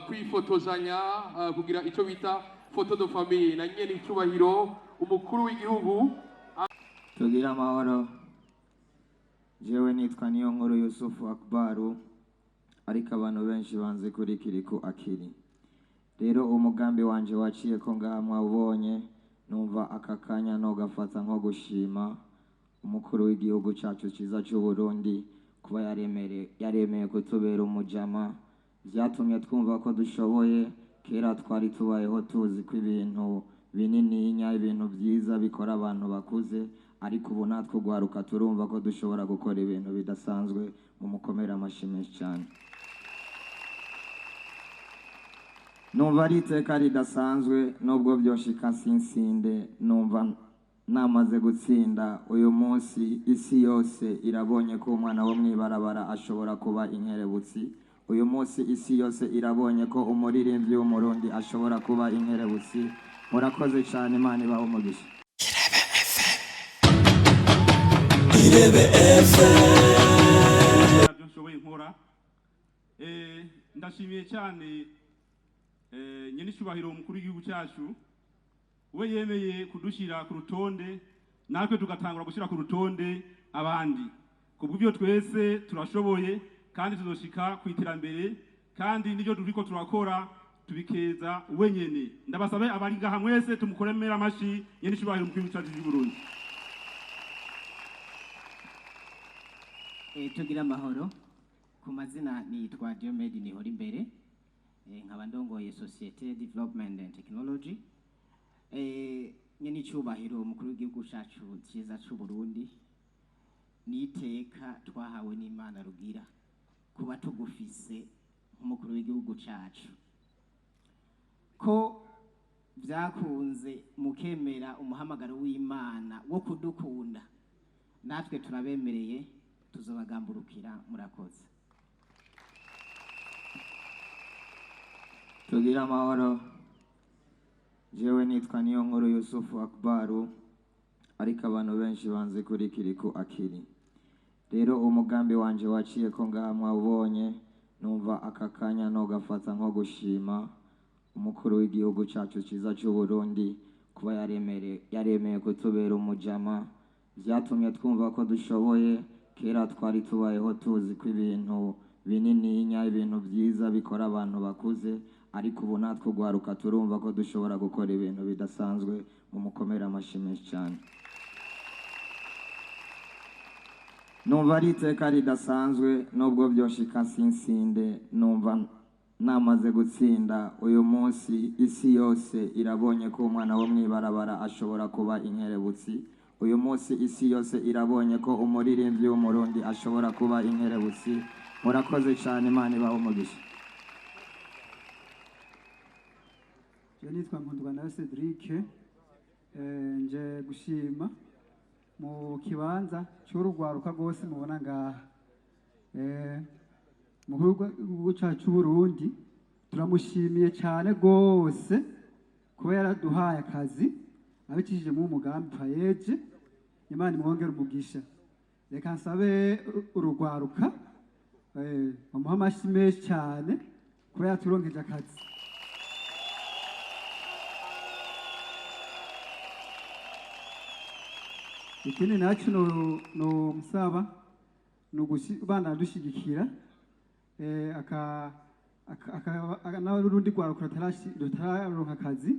Kwifotozanya, kugira icyo bita photo de famille na nyene icubahiro umukuru w'igihugu. Tugire amahoro. Jewe nitwa Niyo Nkuru Yusufu Akbaru, ariko abantu benshi banzi kuri Kirikou Akili. Rero umugambi wanje waciye ko ngaha mwawubonye. Numva aka kanya nogafata nko gushima umukuru w'igihugu cacu ciza c'u Burundi kuba yaremeye kutubera umujama. Vyatumye twumva ko dushoboye. Kera twari tubayeho tuzi ko ibintu binininya, ibintu vyiza bikora abantu bakuze, ariko ubu natwe ugwaruka turumva ko dushobora gukora ibintu bidasanzwe. Mu mukomere amashi menshi cyane. Numva ari iteka ridasanzwe. Nubwo byoshika sinsinde, numva namaze gutsinda. Uyu munsi isi yose irabonye ko umwana wo mw'ibarabara ashobora kuba inkerebutsi. Uyu munsi isi yose irabonye ko umuririmbyi w'Umurundi ashobora kuba inkerebutsi. Murakoze cyane, Imana ibahe umugisha. Irebe FM. Nabyo nshoboye nkora. Ndashimiye cyane nyenicubahiro umukuru w'igihugu cyacu, we yemeye kudushyira ku rutonde, natwe tugatangura gushyira ku rutonde abandi. Kubw'ibyo twese turashoboye kandi tuzoshika ku iterambere, kandi n'ibyo turiko turakora tubikeza wenyene. Ndabasabe abari ngaha mwese tumukoremera amashi nyenicubahiro umukuru w'igihugu cyacu cy'u Burundi. Tugira amahoro. Ku mazina nitwa Diomede Nihora imbere, nkaba ndongoye Societe Development and Technology. Nyene icubahiro umukuru w'igihugu cacu ciza c'u Burundi, ni iteka twahawe n'Imana rugira kuba tugufise nk'umukuru w'igihugu cacu, ko vyakunze mukemera umuhamagaro w'Imana wo kudukunda. Natwe turabemereye tuzobagamburukira. Murakoze. Tugire amahoro. Jewe nitwa Niyo Nkuru Yusufu Akbaru, ariko abantu benshi banzi kuri Kirikou Akili. Rero umugambi wanje waciye ko ngaha mwawubonye. Numva aka kanya nogafata nko gushima umukuru w'igihugu cacu ciza c'u Burundi kuba yaremeye kutubera umujama. Vyatumye twumva ko dushoboye. Kera twari tubayeho tuzi ko ibintu binininya, ibintu vyiza bikora abantu bakuze, ariko ubu natwe ugwaruka turumva ko dushobora gukora ibintu bidasanzwe. Mu mukomere amashi menshi cyane. Numva ari iteka ridasanzwe. Nubwo byoshika sinsinde, numva namaze gutsinda. Uyu munsi isi yose irabonye ko umwana wo mw'ibarabara ashobora kuba inkerebutsi. Uyu munsi isi yose irabonye ko umuririmbyi w'Umurundi ashobora kuba inkerebutsi. Murakoze cyane, Imana ibahe umugisha. Je nitwa Nkundwanayo Cedric. Nje gushima mu kibanza cy'urugwaruka rwose mubona ngaha. Mukuru w'igihugu cyacu cy'u Burundi turamushimiye cyane rwose kuba yaraduhaye akazi abicishije mu mugambi PAEEJ. Imana imwongere umugisha. Reka nsabe urugwaruka bamuhe amashyi menshi cyane kuba yaturonkeje akazi. Ikindi nacyo no musaba ni ugubandana dushyigikira n'urundi rwaruka rutararonka akazi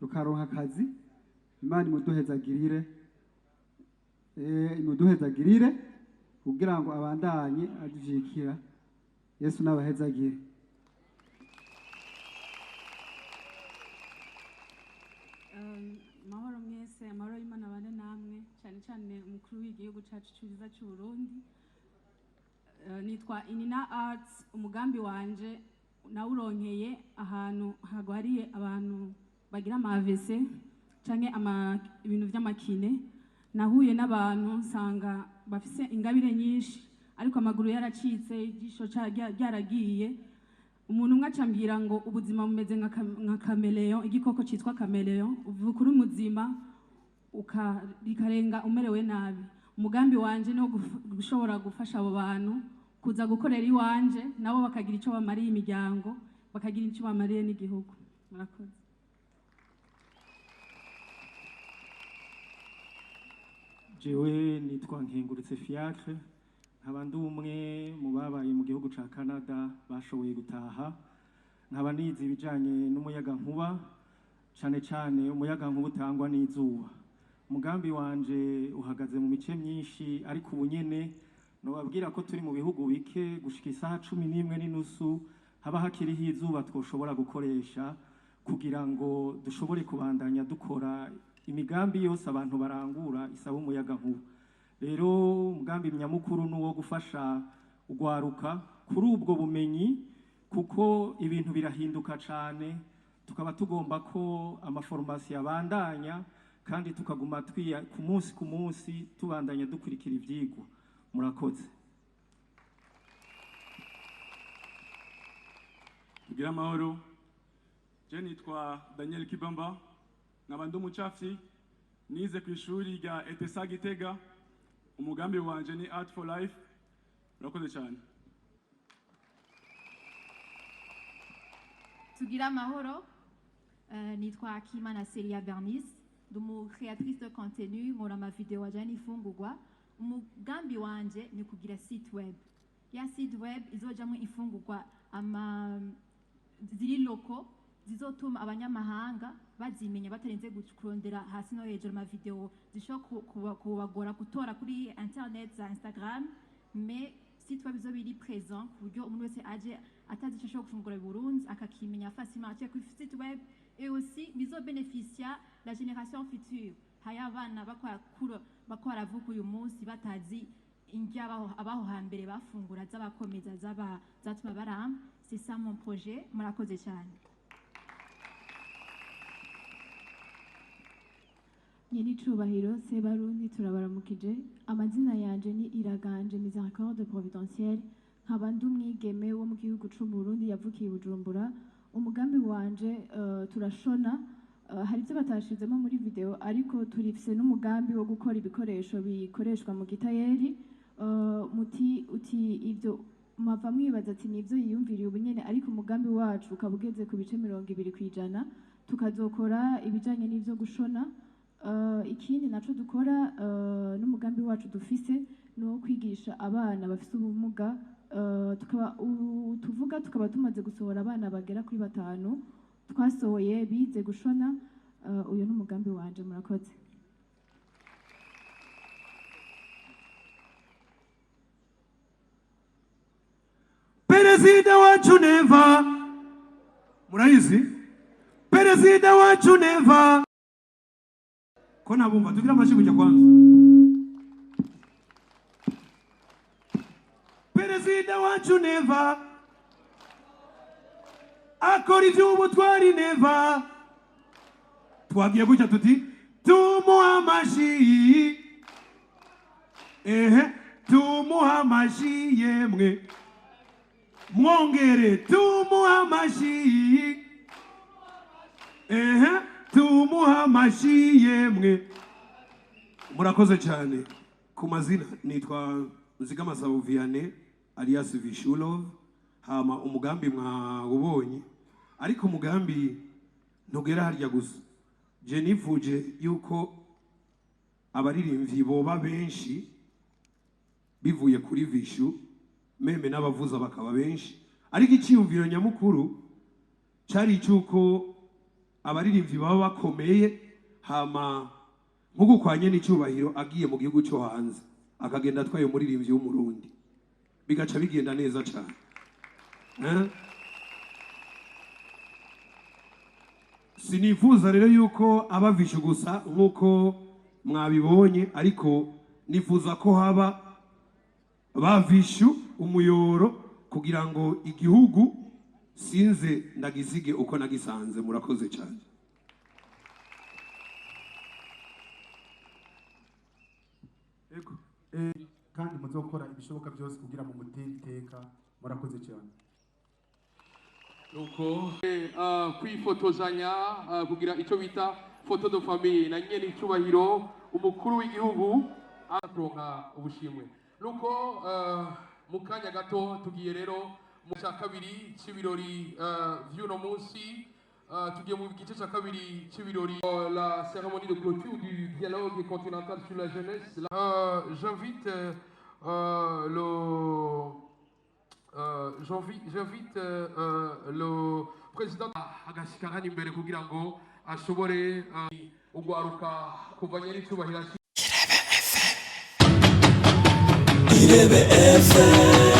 rukaronka akazi. Imana imuduhezagirire kugira ngo abandanye adushyigikira. Yesu n'abahezagire. Amahoro mwese, amahoro y'Imana abane namwe, cyane cyane umukuru w'igihugu cyacu cyiza cy'u Burundi. Nitwa Inina Arts. Umugambi wanje nawuronkeye ahantu hagwariye abantu bagira ama AVC canke ibintu vy'amakine. Nahuye n'abantu nsanga bafise ingabire nyinshi, ariko amaguru yaracitse, ijisho ryaragiye. Umuntu umwe acambwira ngo ubuzima bumeze nka caméléon, igikoko citwa caméléon, uvuka uri muzima rikarenga umerewe nabi. Umugambi wanje ni wo gushobora gufasha abo bantu. Kuza gukorera iwanje, nabo bakagira icyo bamariye imiryango, bakagira icyo bamariye n'igihugu. Murakoze. Jewe nitwa Nkengurutse Fiacre, nkaba ndi umwe mu babaye mu gihugu ca Canada bashoboye gutaha, nkaba nize ibijanye n'umuyagankuba, cane cane umuyagankuba utangwa n'izuba. Umugambi wanje uhagaze mu mice myinshi, ariko ubu nyene nobabwira ko turi mu bihugu bike gushika isaha 11:30 haba hakiriho izuba twoshobora gukoresha kugira ngo dushobore kubandanya dukora imigambi yose abantu barangura isaba umuyagankuba. Rero umugambi nyamukuru ni uwo gufasha ugwaruka kuri ubwo bumenyi, kuko ibintu birahinduka cane, tukaba tugomba ko ama formations abandanya kandi tukaguma twiya ku munsi ku munsi, tubandanya dukurikira ivyigwa. Murakoze. Tugire amahoro. Je nitwa Daniel Kibamba, nkaba ndi umucafyi, nize ku ishuri rya ETSA Gitega. Umugambi wanje ni Art for Life. Murakoze cyane. Tugira amahoro. Nitwa Akimana Celia Bernice, ndi umu créatrice de contenu, nkora ama vidéo ajyanye n'imfungurwa. Umugambi wanje ni kugira site web, ya site web izojamwo imfungurwa ama ziri locaux, zizotuma abanyamahanga bazimenya batarinze kurondera hasi no hejuru ama vidéo zishobora kubagora gutora kuri internet za Instagram. Mais site web izoba iri présent ku buryo umuntu wese aje atazi icyo ashobora gufungura i Burundi akakimenya facilement aciye kuri site web. Et aussi bizobeneficia la génération future. Hari abana bakora baravuka uyu munsi batazi indya abaho hambere bafungura, z'abakomeza, z'aba zatuma baramba. C'est ça mon projet. Murakoze cyane. Nyenicubahiro Sebarundi, turabaramukije. Amazina yanje ni Iraganje Miséricorde Providentielle, nkaba ndi umwigeme wo mu gihugu c'u Burundi yavukiye i Bujumbura. Umugambi wanje, turashona. Hari ibyo batashizemo muri vidéo, ariko turifise n'umugambi wo gukora ibikoresho bikoreshwa mu gitayeri. Muti uti ibyo mwava mwibaza ati nivyo yiyumviriye ubu nyene, ariko umugambi wacu ukaba ugeze ku bice 20%, tukazokora ibijanye n'ivyo gushona. Ikindi naco dukora, n'umugambi wacu dufise ni uwo kwigisha abana bafise ubumuga. Tukaba tuvuga tukaba tumaze gusohora abana bagera kuri batanu twasohoye bize gushona. Uyu ni umugambi wanje. Murakoze. Perezida wacu Neva, murayizi, perezida wacu Neva. Ko nabumva? Tugira amashyi kujya kwanza. Perezida wacu Neva akora iby'ubutwari. Neva, twagiye gutya tuti tumuha amashyi, ehe, tumuha amashyi, yemwe mwongere tumuha amashyi, ehe, tumuha amashyi, yemwe. Murakoze cyane. Ku mazina nitwa Nzigamasabo Vianney alias Vishulov. Hama umugambi mwawubonye, ariko umugambi ntugera harya gusa. Je nifuje yuko abaririmbyi boba benshi bivuye kuri Vishu, même n'abavuza bakaba benshi, ariko icyiyumviro nyamukuru cyari icy'uko abaririmbyi baba bakomeye. Hama nk'uko kwa n'icyubahiro agiye mu gihugu cyo hanze akagenda atwaye umuririmbyi w'Umurundi, bigaca bigenda neza cyane, eh? Sinifuza rero yuko aba Vishu gusa nk'uko mwabibonye, ariko nifuza ko haba ba Vishu umuyoro kugira ngo igihugu sinze ndagisige uko nagisanze. Murakoze cyane. Ego. Kandi muzokora ibishoboka byose kugira mu mutere iteka. Murakoze cyane. Nuko kwifotozanya, kugira icyo bita photo de famille na nyene icubahiro umukuru w'igihugu akuronka ubushimwe. Nuko Mu kanya gato tugiye rero mu cya kabiri c'ibirori vy'uno munsi. Tugiye mu gice cya kabiri c'ibirori, la cérémonie de clôture du dialogue continental sur la jeunesse. J'invite le président agashika hano imbere kugira ngo ashobore ugwaruka kuva nyene icubahiro. Irebe FM.